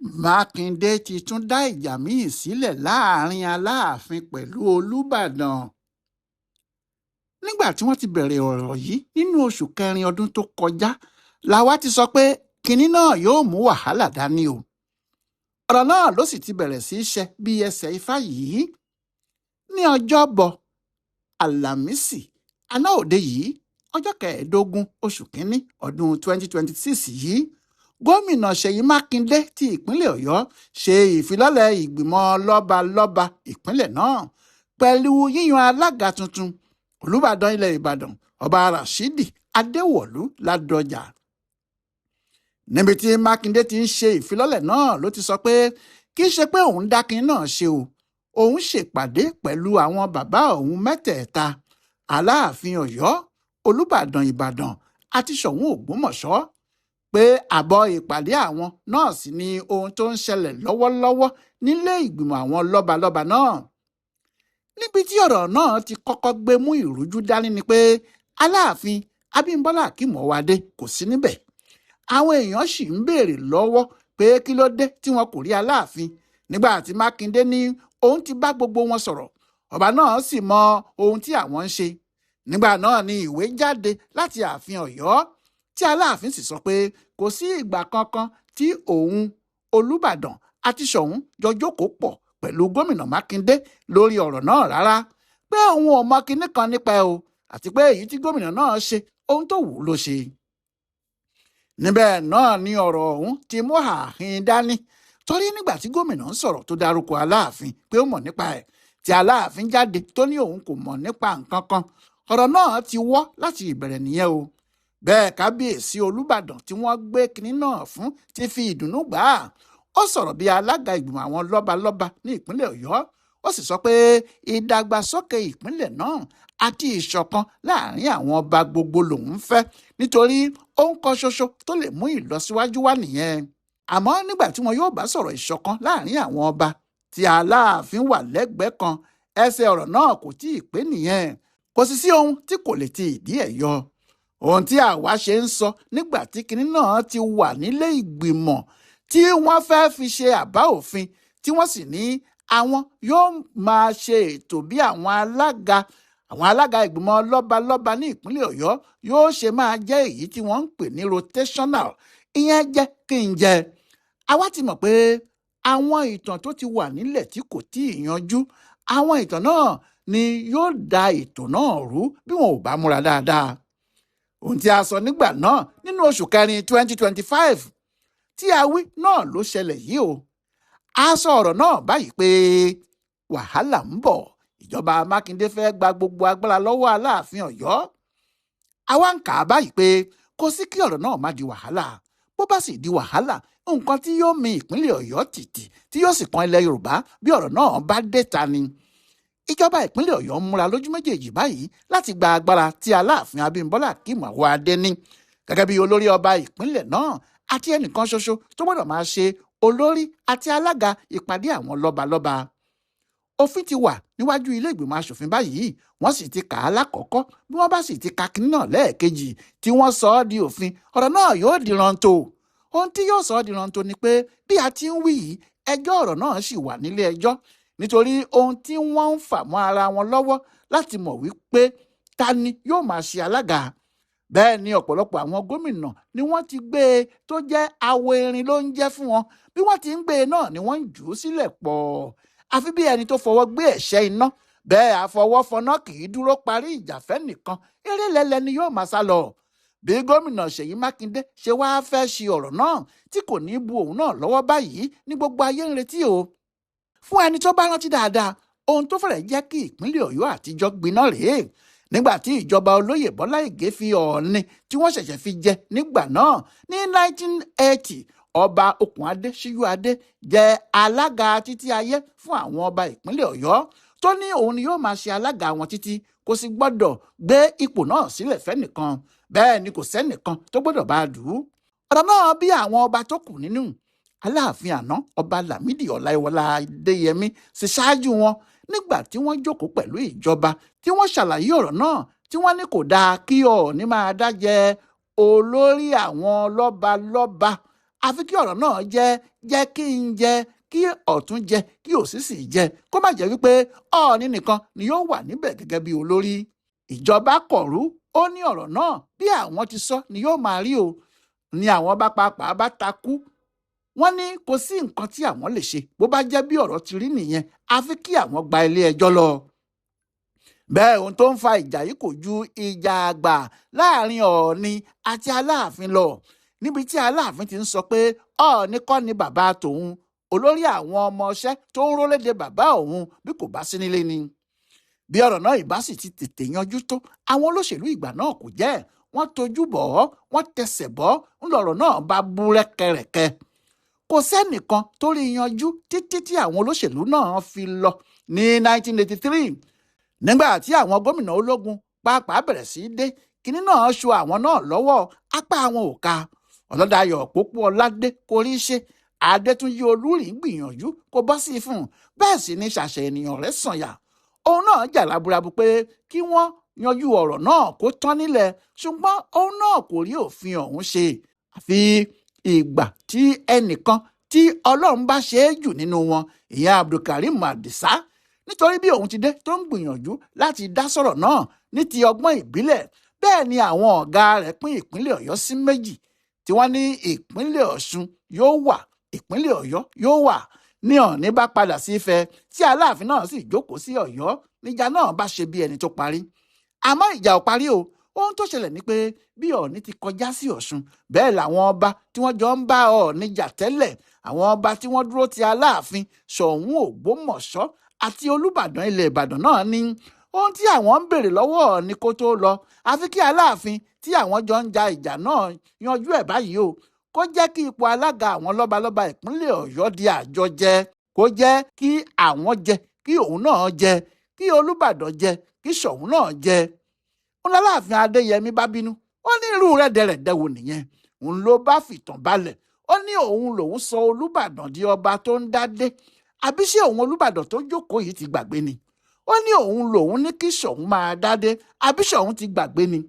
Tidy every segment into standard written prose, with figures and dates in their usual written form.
Mákindé ti tún dá ìjà mi-ín sílẹ̀ láàrin Aláàfin pẹ̀lú Olùbàdàn. Nígbà tí wọ́n ti bẹ̀rẹ̀ ọ̀rọ̀ yìí nínú oṣù kẹrin ọdún tó kọjá làwa ti sọ pé kinní náà yóò mú wàhálà dání o. Ọ̀rọ̀ náà ló sì ti bẹ̀rẹ̀ sí í ṣe bí ẹsẹ̀ ifá yìí. Ní Ọjọ́bọ̀ Àlàmísì àná òde yìí, ọjọ́ 15 oṣù kínní ọdún 2026 yìí, gómìnà Ṣèyí Mákindé ti ìpínlẹ̀ Ọ̀yọ́ ṣe ìfilọ́lẹ̀ ìgbìmọ̀ lọ́balọ́ba ìpínlẹ̀ náà pẹ̀lú yíyan alága tuntun, Olùbàdàn ilẹ̀ Ìbàdàn, Ọba Rashidi Adéwọ̀lú Ládọjà. Níbi tí Mákindé ti ń ṣe ìfilọ́lẹ̀ náà ló ti sọ pé kì í ṣe pé òun dákin náà ṣe o, òun ṣèpàdé pẹ̀lú àwọn bàbá òun mẹ́tẹ̀ẹ̀ta, Aláàfin Ọ̀yọ́, Olùbàdàn Ìbàdàn àti Ṣọ̀ún Ògbómọ̀ṣọ́, pé àbọ̀ ìpàdé àwọn náà sì ni ohun tó ń ṣẹlẹ̀ lọ́wọ́lọ́wọ́ nílé ìgbìmọ̀ àwọn lọ́balọ́ba náà. Níbi tí ọ̀rọ̀ náà ti kọ́kọ́ gbé mú ìrújú dání ni pé Aláàfin Abímbọ́lá Akeem Ọwọ́adé kò sí níbẹ̀. Àwọn èèyàn sì ń béèrè lọ́wọ́ pé kí ló dé tí wọn kò rí Aláàfin nígbà tí Mákindé ní òun ti bá gbogbo wọn sọ̀rọ̀, ọba náà sì mọ ohun tí àwọn ń ṣe. Nígbà náà ni ìwé jáde láti ààfin Ọ̀yọ́ tí Aláàfin sì sọ pé kò sí ìgbà kankan tí òun, Olùbàdàn àti Ṣọ̀ún jọ jókòó pọ̀ pẹ̀lú gómìnà Mákindé lórí ọ̀rọ̀ náà rárá, pé òun ò mọ kinní kan nípa ẹ̀ o, àti pé èyí tí gómìnà náà ṣe ohun tó wù ú ló ṣe. Níbẹ̀ náà ni ọ̀rọ̀ ọ̀hún ti mú ààhin dání, torí nígbà tí gómìnà ń sọ̀rọ̀ tó dárúkọ Aláàfin pé ó mọ̀ nípa ẹ̀, tí Aláàfin jáde tó ní òun kò mọ̀ nípa nǹkan kan, ọ̀rọ̀ náà ti wọ́ láti ìbẹ̀rẹ̀ nìyẹn o. Bẹ́ẹ̀ kábíyèsí Olúbàdàn tí wọ́n gbé kinní náà fún ti fi ìdùnnú gbà á. Ó sọ̀rọ̀ bí alága ìgbìmọ̀ àwọn lọ́balọ́ba ní ìpínlẹ̀ Ọ̀yọ́, ó sì sọ pé ìdàgbàsókè ìpínlẹ̀ náà àti ìṣọ̀kan láàrin àwọn ọba gbogbo lòun ń fẹ́, nítorí ohun kan ṣoṣo tó lè mú ìlọsíwájú wá nìyẹn. Àmọ́ nígbà tí wọn yóò bá sọ̀rọ̀ ìṣọ̀kan láàrin àwọn ọba tí Aláàfin wà lẹ́gbẹ̀ẹ́ kan, ẹsẹ̀ ọ̀rọ̀ náà kò tí ì pé nìyẹn. Kò sì sí ohun tí kò lè ti ìdí ẹ̀ yọ. Ohun tí àwa ṣe ń sọ nígbà tí kinní náà ti wà nílé ìgbìmọ̀ tí wọ́n fẹ́ fi ṣe àbá òfin, tí wọ́n sì ní àwọn yóò máa ṣe ètò bí àwọn alága ìgbìmọ̀ lọ́balọ́ba ní ìpínlẹ̀ Ọ̀yọ́ yóò ṣe máa jẹ́ èyí tí wọ́n ń pè ní rotational, ìyẹn jẹ́ kí n jẹ. Àwa ti mọ̀ pé àwọn ìtàn tó ti wà nílẹ̀ tí kò tí ì yanjú, àwọn ìtàn náà ni yóò da ètò náà rú bí wọn ò bá múra dáadáa. Ohun tí a sọ nígbà náà nínú oṣù kẹrin 2025 tí a wí náà ló ṣẹlẹ̀ yìí o. A sọ ọ̀rọ̀ náà báyìí pé wàhálà ń bọ̀, ìjọba Mákindé fẹ́ gba gbogbo agbára lọ́wọ́ Aláàfin Ọ̀yọ́. Àwa ń kà á báyìí pé kò sí kí ọ̀rọ̀ náà má di wàhálà. Bó bá sì di wàhálà, nǹkan tí yóò mi ìpínlẹ̀ Ọ̀yọ́ tìtì tí yóò sì kan ilẹ̀ Yorùbá bí ọ̀rọ̀ náà bá dé ta ni. Ìjọba ìpínlẹ̀ Ọ̀yọ́ ń múra lójú méjèèjì báyìí láti gba agbára tí Aláàfin Abímbọ́lá Akeem Ọwọ́adé ní gẹ́gẹ́ bí olórí ọba ìpínlẹ̀ náà àti ẹnìkan ṣoṣo tó gbọ́dọ̀ máa ṣe olórí àti alága ìpàdé àwọn lọ́balọ́ba. Òfin ti wà níwájú ilé ìgbìmọ̀ asòfin báyìí, wọ́n sì ti kà á lákọ̀ọ́kọ́. Bí wọ́n bá sì ti ka kinní náà lẹ́ẹ̀kejì tí wọ́n sọ ọ́ di òfin, ọ̀rọ̀ náà yóò di rántó. Ohun tí yóò sọ ọ́ di rántó ni pé bí a ti ń wí yìí, ẹjọ́ ọ̀rọ̀ náà sì wà nílé ẹjọ́, nítorí ohun tí wọ́n ń fà mọ́ ara wọn lọ́wọ́ láti mọ̀ wípé ta ni yóò máa ṣe alága. Bẹ́ẹ̀ ni ọ̀pọ̀lọpọ̀ àwọn gómìnà ni wọ́n ti gbé e tó jẹ́ awo erin ló ń jẹ́ fún wọn. Bí wọ́n ti ń gbé e náà ni wọ́n ń jù ú sílẹ̀ pọ̀, àfi bí ẹni tó fọwọ́ gbé ẹ̀ṣẹ́ iná. Bẹ́ẹ̀ àfọwọ́fọná kì í dúró parí ìjà fẹ́nìkan, eré lẹ́lẹ́ ni yóò máa sá lọ. Bí gómìnà Ṣèyí Mákindé ṣe wáá fẹ́ ṣe ọ̀rọ̀ náà tí kò ní bu òun náà lọ́wọ́ báyìí ní gbogbo ayé ń retí o. Fún ẹni tó bá rántí dáadáa, ohun tó fẹ́rẹ̀ jẹ́ kí ìpínlẹ̀ Ọ̀yọ́ àtijọ́ gbiná rèé nígbà tí ìjọba olóyè Bọ́lá Ìgè fi Ọ̀ọ̀ni tí wọ́n ṣẹ̀ṣẹ̀ fi jẹ nígbà náà ní 1980, ọba Okùnadé Síjúadé jẹ́ alága títí ayé fún àwọn ọba ìpínlẹ̀ Ọ̀yọ́, tó ní òun ni yóò máa ṣe alága wọn títí, kò sì gbọ́dọ̀ gbé ipò náà sílẹ̀ fẹ́nìkan, bẹ́ẹ̀ ni kò sẹ́nìkan tó gbọ́dọ̀ bá a dù ú. Ọ̀rọ̀ náà bí àwọn ọba tó kù nínú. Aláàfin àná ọba Lámìdí Ọláìwọlá Adéyẹmí sì ṣáájú wọn nígbà tí wọ́n jókòó pẹ̀lú ìjọba tí wọ́n ṣàlàyé ọ̀rọ̀ náà, tí wọ́n ní kò dáa kí Ọọ̀ni máa dájẹ́ olórí àwọn lọ́balọ́ba Àfi kí ọ̀rọ̀ náà jẹ́ jẹ́ kí n jẹ, kí ọ̀tún jẹ, kí òsì sì jẹ, kó má jẹ́ wípé Ọọ̀ni nìkan ni yóò wà níbẹ̀ gẹ́gẹ́ bí olórí. Ìjọba kọ̀rú, ó ní ọ̀rọ̀ náà bí àwọn ti sọ ni yóò máa rí o. Ni àwọn bá pàápàá bá takú, wọ́n ní kò sí nǹkan tí àwọn lè ṣe bó bá jẹ́ bí ọ̀rọ̀ ti rí nìyẹn, àfi kí àwọn gba ilé ẹjọ́ lọ. Bẹ́ẹ̀ ohun tó ń fa ìjà yìí kò ju ìjà àgbà láàrin Ọọ̀ni àti Aláàfin lọ, níbi tí Aláàfin ti ń sọ pé Ọọ̀ni kọ́ ni bàbá tòun, olórí àwọn ọmọọṣẹ́ tó ń rólédè bàbá òun bí kò bá sí nílé ni. Bí ọ̀rọ̀ náà ìbá sì ti tètè yanjú tó, àwọn olóṣèlú ìgbà náà kò jẹ́, wọ́n tojú bọ̀ ọ́, wọ́n tẹsẹ̀ bọ́, ńlọrọ̀ náà bá bú rẹ́kẹrẹ̀kẹ. Kò sẹ́nìkan tó rí yanjú títí tí àwọn olóṣèlú náà fi lọ ní 1983. Nígbà tí àwọn gómìnà ológun pàápàá bẹ̀rẹ̀ sí í dé, kinní náà ṣo àwọn náà lọ́wọ́, apá àwọn ò ka. Ọlọ́dàyọ̀ Pópóọládé kò rí ṣe, Adétúnjì Olúrin gbìyànjú kó bọ́ sí fún un, bẹ́ẹ̀ sì ni ṣàṣẹ ènìyàn rẹ̀ sànyà. Òun náà jà laburabu pé kí wọ́n yanjú ọ̀rọ̀ náà kó tán nílẹ̀, ṣùgbọ́n òun náà kò rí òfin ọ̀hún ṣe. Àfi ìgbà tí ẹnìkan tí Ọlọ́run bá ṣe é jù nínú wọn, ìyẹn Abdulkareem Adisa, nítorí bí òun ti dé tó ń gbìyànjú láti dá sọ̀rọ̀ náà ní ti ọgbọ́n ìbílẹ̀, bẹ́ẹ̀ ni àwọn ọ̀gá rẹ̀ pín ìpínlẹ̀ Ọ̀yọ́ sí méjì, tí wọ́n ní ìpínlẹ̀ Ọ̀ṣun yóò wà, ìpínlẹ̀ Ọ̀yọ́ yóò wà. Ní Ọọ̀ni bá padà sí Ifẹ̀ tí Aláàfin náà sì jókòó sí Ọ̀yọ́, níjà náà bá ṣe bí ẹni tó parí. Àmọ́ ìjà ò parí o. Ohun tó ṣẹlẹ̀ ni pé bí Ọọ̀ni ti kọjá sí Ọ̀ṣun, bẹ́ẹ̀ làwọn ọba tí wọ́n jọ ń bá Ọọ̀ni jà tẹ́lẹ̀, àwọn ọba tí wọ́n dúró ti Aláàfin, Ṣọ̀ún Ògbómọ̀ṣọ́ àti Olúbàdàn ilẹ̀ Ìbàdàn náà ní ohun tí àwọn ń béèrè lọ́wọ́ Ọọ̀ni kó tó lọ, àfi kí Aláàfin tí àwọn jọ ń ja ìjà náà yanjú ẹ̀ báyìí o, kó jẹ́ kí ipò alága àwọn lọ́balọ́ba ìpínlẹ̀ Ọ̀yọ́ di àjọjẹ, kó jẹ́ kí àwọn jẹ, kí òun náà jẹ, kí Olúbàdàn jẹ, kí Ṣọ̀ún náà jẹ. Ńlá Aláàfin Adéyẹmí bá bínú, ó ní irú rẹ̀dẹ̀rẹ̀dẹ̀ wo nìyẹn, òun ló bá fìtàn balẹ̀, ó ní òun lòun sọ Olúbàdàn di ọba tó ń dádé, àbí ṣé òun Olúbàdàn tó jókòó yìí ti gbàgbé ni? Ó ní òun lòun ní kí Ṣọ̀ún máa dádé, àbí Ṣọ̀ún ti gbàgbé ni?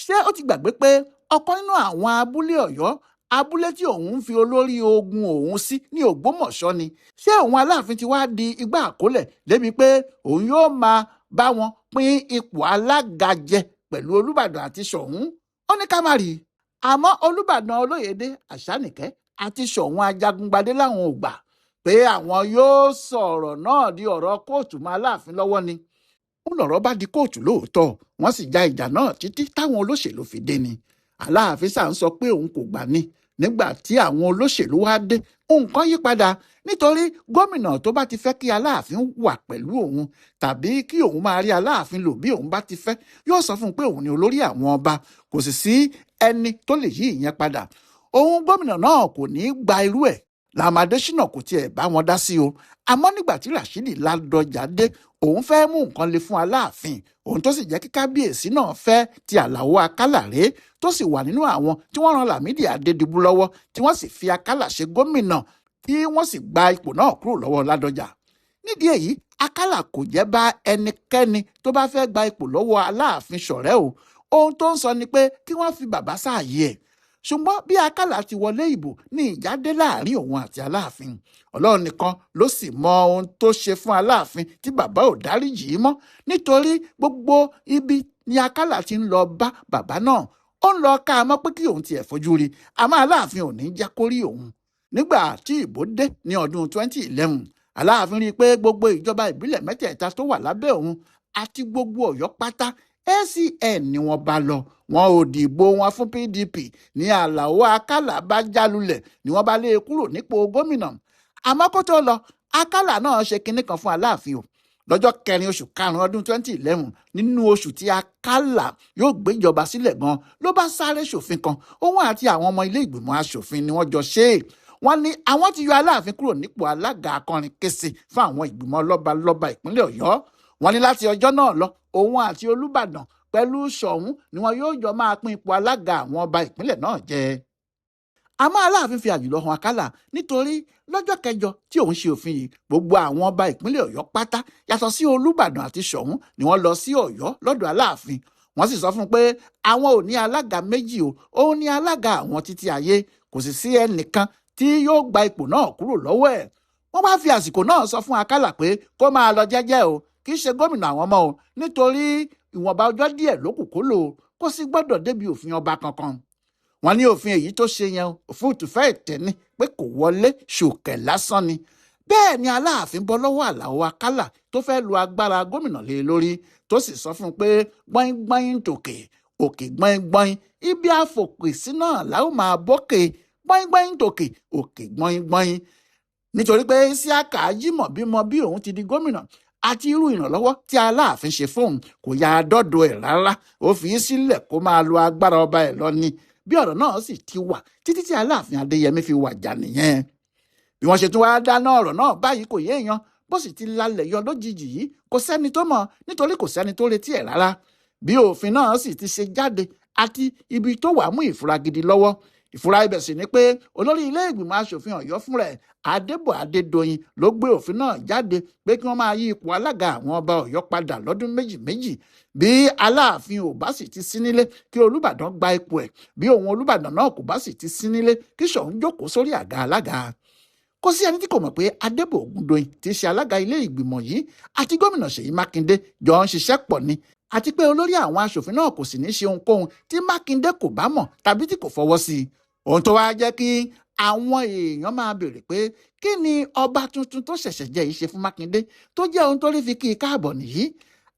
Ṣé ó ti gbàgbé pé ọ̀kan nínú àwọn abúlé Ọ̀yọ́, abúlé tí òun ń fi olórí ogun òun sí ní Ògbómọ̀ṣọ́ ni? Ṣé òun Aláàfin ti wá di igbá àkólẹ̀ débi pé òun yóò máa bá wọn pín ipò alága jẹ pẹ̀lú Olúbàdàn àti Ṣọ̀ún? Ó ní ká má rí i. Àmọ́ Olúbàdàn Olóyèdé Àṣánìkẹ́ àti Ṣọ̀ún Ajagungbadé láwọn ò gbà pé àwọn yóò sọ̀rọ̀ náà di ọ̀rọ̀ kóòtù mọ́ Aláàfin lọ́wọ́ ni. Ń lọ̀rọ̀ bá di kóòtù lóòótọ́, wọ́n sì ja ìjà náà títí táwọn olóṣèlú fi dé ni. Aláàfin sá ń sọ pé òun kò gbà ní. Nígbà tí àwọn olóṣèlú wá dé, nǹkan yí padà, nítorí gómìnà tó bá ti fẹ́ kí Aláàfin wà pẹ̀lú òun tàbí kí òun máa rí Aláàfin lò bí òun bá ti fẹ́, yóò sọ fún un pé òun ni olórí àwọn ọba, kò sì sí ẹni tó lè yí ìyẹn padà. Òun gómìnà náà kò ní í gba irú ẹ̀. Lam Adésínà kò tiẹ̀ bá wọn dá sí o. Àmọ́ nígbà tí Rashidi Ládọjà dé, òun fẹ́ mú nǹkan le fún Aláàfin, òun tó sì jẹ́ kí kábíyèsí náà fẹ́ ti Àlàó Akálàré, tó sì wà nínú àwọn tí wọ́n ran Lámìdí Adédìbú lọ́wọ́, tí wọ́n sì fi Akálà ṣe gómìnà, tí wọ́n sì gba ipò náà kúrò lọ́wọ́ Ládọjà. Nídìí èyí, Akálà kò jẹ́ bá ẹnikẹ́ni tó bá fẹ́ gba ipò lọ́wọ́ Aláàfin ṣọ̀rẹ́ o. Ohun tó ń sọ ni pé kí wọ́n fi bàbá sáàyè ẹ̀. Ṣùgbọ́n bí Akálà ti wọlé ìbò ní ìjà dé láàrin òun àti Aláàfin. Ọlọ́run nìkan ló sì mọ ohun tó ṣe fún Aláàfin tí bàbá ò dáríjì í mọ́, nítorí gbogbo ibi ni Akálà ti ń lọ bá bàbá náà. Ó ń lọ ká a mọ́ pé kí òun tiẹ̀ fojú rí, àmọ́ Aláàfin ò ní jẹ́ kó rí òun. Nígbà tí ìbò dé ní ọdún 2011, Aláàfin rí i pé gbogbo ìjọba ìbílẹ̀ mẹ́tẹ̀ẹ̀ta tó wà lábẹ́ òun àti gbogbo Ọ̀yọ́ pátá ACN ni wọ́n bá lọ. Wọn ò dìbò wọn fún PDP ní Àlàó Akálà bá jálulẹ̀ ni wọ́n bá lé e kúrò nípò gómìnà. Àmọ́ kó tó lọ, Akálà náà ṣe kinní kan fún Aláàfin o. Lọ́jọ́ kẹrin oṣù karùn-ún ọdún 2011, nínú oṣù tí Akálà yóò gbéjọba sílẹ̀ gan, ló bá sáré ṣòfin kan. Òun àti àwọn ọmọ ilé ìgbìmọ̀ aṣòfin ni wọ́n jọ ṣe é. Wọ́n ní àwọn ti yọ Aláàfin kúrò nípò alága akọrin kése fún àwọn ìgbìmọ̀ lọ́balọ́ba ìpínlẹ̀ Ọ̀yọ́. Wọ́n ní láti ọjọ́ náà lọ, òun àti Olúbàdàn pẹ̀lú Ṣọ̀ún ni wọn yóò jọ máa pín ipò alága àwọn ọba ìpínlẹ̀ náà jẹ. Àmọ́ Aláàfin fi àjùlọ hàn Akálà, nítorí lọ́jọ́ kẹjọ tí òun ṣe òfin yìí, gbogbo àwọn ọba ìpínlẹ̀ Ọ̀yọ́ pátá yàtọ̀ sí Olúbàdàn àti Ṣọ̀ún ni wọ́n lọ sí Ọ̀yọ́ lọ́dọ̀ Aláàfin. Wọ́n sì sọ fún un pé àwọn ò ní alága méjì o, òun ní alága àwọn títí ayé, kò sì sí ẹnìkan tí yóò gba ipò náà kúrò lọ́wọ́ ẹ̀. Wọ́n wá fi àsìkò náà sọ fún Akálà pé kó máa lọ jẹ́jẹ́ o, kì í ṣe gómìnà àwọn mọ́ o, nítorí ìwọ̀nba ọjọ́ díẹ̀ ló kù kó lò ó, kó sì gbọ́dọ̀ débi òfin ọba kankan. Wọ́n ní òfin èyí tó ṣe yẹn òfúùtù fẹ́ tẹ̀ ni pé kò wọlé, ṣòkè lásán ni. Bẹ́ẹ̀ ni Aláàfin bọ́ lọ́wọ́ Àlàó Akálà tó fẹ́ lu agbára gómìnà lé lórí, tó sì sọ fún un pé gbọ́ngbọ́n tòkè òkè gbọ́ngbọ́n, ibi àfòpè sí náà làó máa bókè, gbọ́ngbọ́n tòkè òkè gbọ́ngbọ́n. Nítorí pé Isiaka Ajímọ̀bí mọ bí òun ti di gómìnà àti irú ìrànlọ́wọ́ tí Aláàfin ṣe fóun, kò yá a dọ́dọ̀ ẹ̀ rárá, ó fi í sílẹ̀ kó máa lo agbára ọba ẹ̀ lọ ni. Bí ọ̀rọ̀ náà sì ti wà títí tí Aláàfin Adéyẹmí fi wàjà nìyẹn. Bí wọ́n ṣe tún wáá dáná ọ̀rọ̀ náà báyìí kò yéèyàn, bó sì ti lálẹ̀ yọ lójijì yìí kò sẹ́ni tó mọ̀, nítorí kò sẹ́ni tó retí ẹ̀ rárá. Bí òfin náà sì ti ṣe jáde àti ibi tó wà mú ìfura gidi lọ́wọ́. Ìfura ibẹ̀ sì ni pé olórí ilé ìgbìmọ̀ asòfin Ọ̀yọ́ fúnra ẹ̀, Adébọ̀ Adédoyin, ló gbé òfin náà jáde pé kí wọ́n máa yí ipò alága àwọn ọba Ọ̀yọ́ padà lọ́dún méjì méjì. Bí Aláàfin ò bá sì ti sí nílé, kí Olúbàdàn gba ipò ẹ̀, bí òun Olúbàdàn náà kò bá sì ti sí nílé, kí Ṣọ̀ún jókòó sórí àga alága. Kò sí ẹni tí kò mọ̀ pé Adébọ̀ Ògúndoyin ti ṣe alága ilé ìgbìmọ̀ yìí àti gómìnà Ṣèyí Mákindé jọ ń ṣiṣẹ́ pọ̀ ni, àti pé olórí àwọn aṣòfin náà kò sì ní ṣe ohunkóhun tí Mákindé kò bá mọ̀ tàbí tí kò fọwọ́ sí i. Ohun tó wáá jẹ́ kí àwọn èèyàn máa béèrè pé kí ni ọba tuntun tó ṣẹ̀ṣẹ̀ jẹ́ yìí ṣe fún Mákindé tó jẹ́ ohun tó rí fi kí i káàbọ̀ nìyí.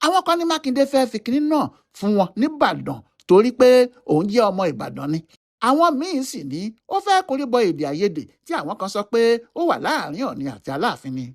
Àwọn kan ní Mákindé fẹ́ fi kinní náà fún wọn nìbàdàn torí pé òun jẹ́ ọmọ Ìbàdàn ni. Àwọn míín sì ní ó fẹ́ koríbọ èdè àìyedè tí àwọn kan sọ pé ó wà láàrin Ọ̀ọ̀ni àti Aláàfin ni.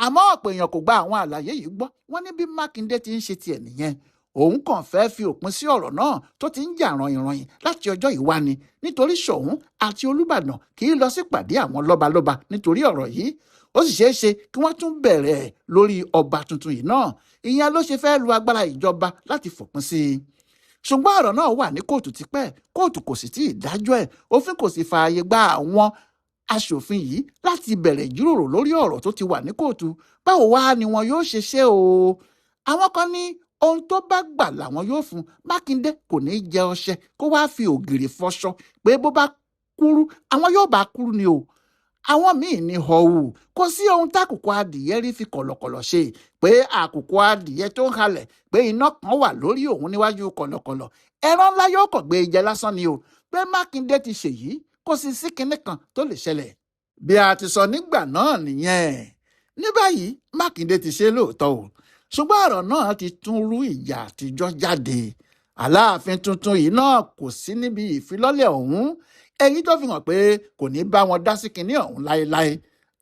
Àmọ́ ọ̀pọ̀ èèyàn kò gba àwọn àlàyé yìí gbọ́. Wọ́n ní bí Mákindé ti ń ṣe tiẹ̀ nìyẹn, òun kàn fẹ́ fi òpin sí ọ̀rọ̀ náà tó ti ń jà rànyìnrànyìn láti ọjọ́ ìwá ni, nítorí Ṣọ̀ún àti Olúbàdàn kì í lọ sípàdé àwọn lọ́balọ́ba nítorí ọ̀rọ̀ yìí. Ó sì ṣeé ṣe kí wọ́n tún bẹ̀rẹ̀ lórí ọba tuntun yìí náà. Ìyẹn ló ṣe fẹ́ lu agbára ìjọba láti fòpin sí i. Ṣùgbọ́n ọ̀rọ̀ náà wà ní kóòtù tipẹ́, kóòtù kò sì tí ì dájọ́ ẹ̀, òfin kò sì fààyè gba àwọn aṣòfin yìí láti bẹ̀rẹ̀ ìjíròrò lórí ọ̀rọ̀ tó ti wà ní kóòtù. Báwo wá ni wọn yóò ṣe ṣe o? Àwọn kan ní ohun tó bá gbà làwọn yóò fún Mákindé, kò ní í jẹ ọṣẹ kó wáá fi ògìrì fọṣọ pé bó bá kúrú àwọn yóò bá kúrú ni o. Àwọn míín ní họ̀wù, kò sí ohun tákùkọ adìyẹ rí fi kọ̀lọ̀kọ̀lọ̀ ṣe, pé àkùkọ adìyẹ tó ń halẹ̀ pé iná kan wà lórí òun níwájú kọ̀lọ̀kọ̀lọ̀, ẹran ńlá yóò kàn gbé jẹ lásán ni o, pé Mákindé ti ṣèyí kò sì sí kinní kan tó lè ṣẹlẹ̀. Bí a ti sọ nígbà náà nìyẹn. Ní báyìí Mákindé ti ṣe lóòótọ́ o, ṣùgbọ́n ọ̀rọ̀ náà ti tún rú ìjà àtijọ́ jáde. Aláàfin tuntun yìí náà kò sí níbi ìfilọ́lẹ̀ ọ̀hún, èyí tó fi hàn pé kò ní bá wọn dá sí kinní ọ̀hún láéláé,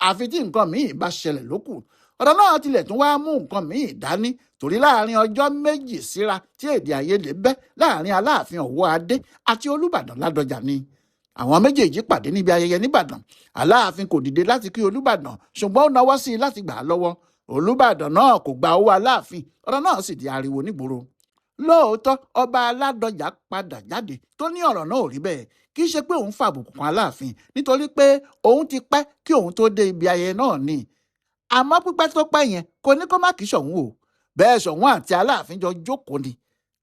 àfi tí nǹkan míì bá ṣẹlẹ̀ lókù. Ọ̀rọ̀ náà tilẹ̀ tún wáá mú nǹkan míì dání, torí láàrin ọjọ́ méjì síra tí èdè àìyedè bẹ́ láàrin Aláàfin Ọ̀wọ́ Adé àti Olúbàdàn Ládọjà ni. Àwọn méjèèjì pàdé níbi ayẹyẹ nìbàdàn. Aláàfin kò dìde láti kí Olúbàdàn, ṣùgbọ́n ó nawọ́ sí i láti gbà á lọ́wọ́. Olúbàdàn náà kò gba owó Aláàfin, ọ̀rọ̀ náà sì di ariwo nígboro. Lóòótọ́ ọba Aládọjà padà jáde tó ní ọ̀rọ̀ náà ò rí bẹ́ẹ̀, kì í ṣe pé òun fàbùkù kan Aláàfin, nítorí pé òun ti pẹ́ kí òun tó dé ibi ayẹyẹ náà ni. Àmọ́ pípẹ́ tó pẹ́ yẹn kò ní kó má kí Ṣọ̀ún o. Bẹ́ẹ̀ Ṣọ̀ún àti Aláàfin jọ jókòó ni,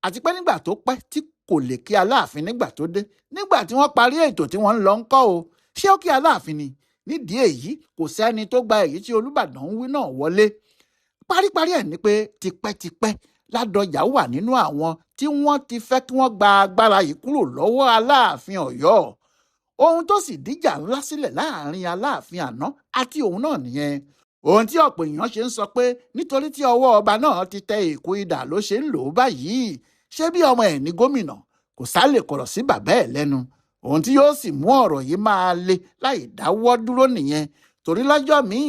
àti pé nígbà tó pẹ́ tí kò lè kí Aláàfin nígbà tó dé, nígbà tí wọ́n parí ètò tí wọ́n ń lọ ń kọ́ o, ṣé ó kí Aláàfin ni? Nídìí èyí kò sẹ́ni tó gba èyí tí Olúbàdàn ń wí náà wọlé. Paríparí ẹ̀ ni pé tipẹ́tipẹ́ Ládọjà wà nínú àwọn tí wọ́n ti fẹ́ kí wọ́n gba agbára yìí kúrò lọ́wọ́ Aláàfin Ọ̀yọ́. Ohun tó sì díjà ńlá sílẹ̀ láàrin Aláàfin àná àti òun náà nìyẹn. Ohun tí ọ̀pọ̀ èèyàn ṣe ń sọ pé nítorí tí ọwọ́ ọba náà ti tẹ èkó idà ló ṣe ń lò ó báyìí, ṣé bí ọmọ ẹ̀ ní gómìnà kò sálè kọ̀rọ̀ sí bàbá ẹ̀ lẹ́nu. Ohun tí yóò sì mú ọ̀rọ̀ yìí máa le láì dáwọ́ dúró nìyẹn, torí lọ́jọ́ míì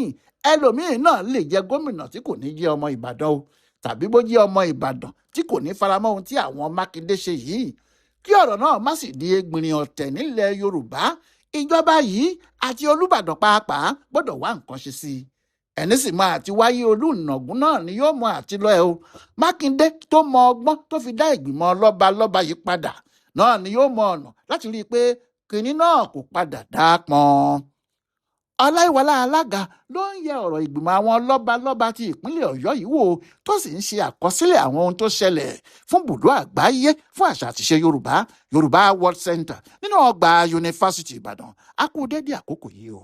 ẹlòmíín náà lè jẹ gómìnà tí kò ní jẹ́ ọmọ Ìbàdàn o, tàbí bó jẹ́ ọmọ Ìbàdàn tí kò ní faramọ́ ohun tí àwọn Mákindé ṣe yìí. Kí ọ̀rọ̀ náà má sì di egbìnrìn ọ̀tẹ̀ nílẹ̀ Yorùbá, ìjọba yìí àti Olúbàdàn pàápàá gbọ́dọ̀ wá nǹkan ṣe sí i. Ẹni sì máa ti wáyé Olúnàgún náà ni yóò mọ àti lọ ẹ o. Mákindé tó mọ ọgbọ́n tó fi dá ìgbìmọ̀ lọ́balọ́ba yìí padà náà ni yóò mọ ọ̀nà láti rí i pé kinní náà kò padà dáa pọn. Ọláìwọlá Alága ló ń yẹ ọ̀rọ̀ ìgbìmọ̀ àwọn lọ́balọ́ba ti ìpínlẹ̀ Ọ̀yọ́ yìí wò, tó sì ń ṣe àkọsílẹ̀ àwọn ohun tó ṣẹlẹ̀ fún bùdó àgbáyé fún àṣà àtiṣe Yorùbá, Yorùbá World Center, nínú ọgbà Yunifásitì Ìbàdàn. A kú dédé àkókò yìí o.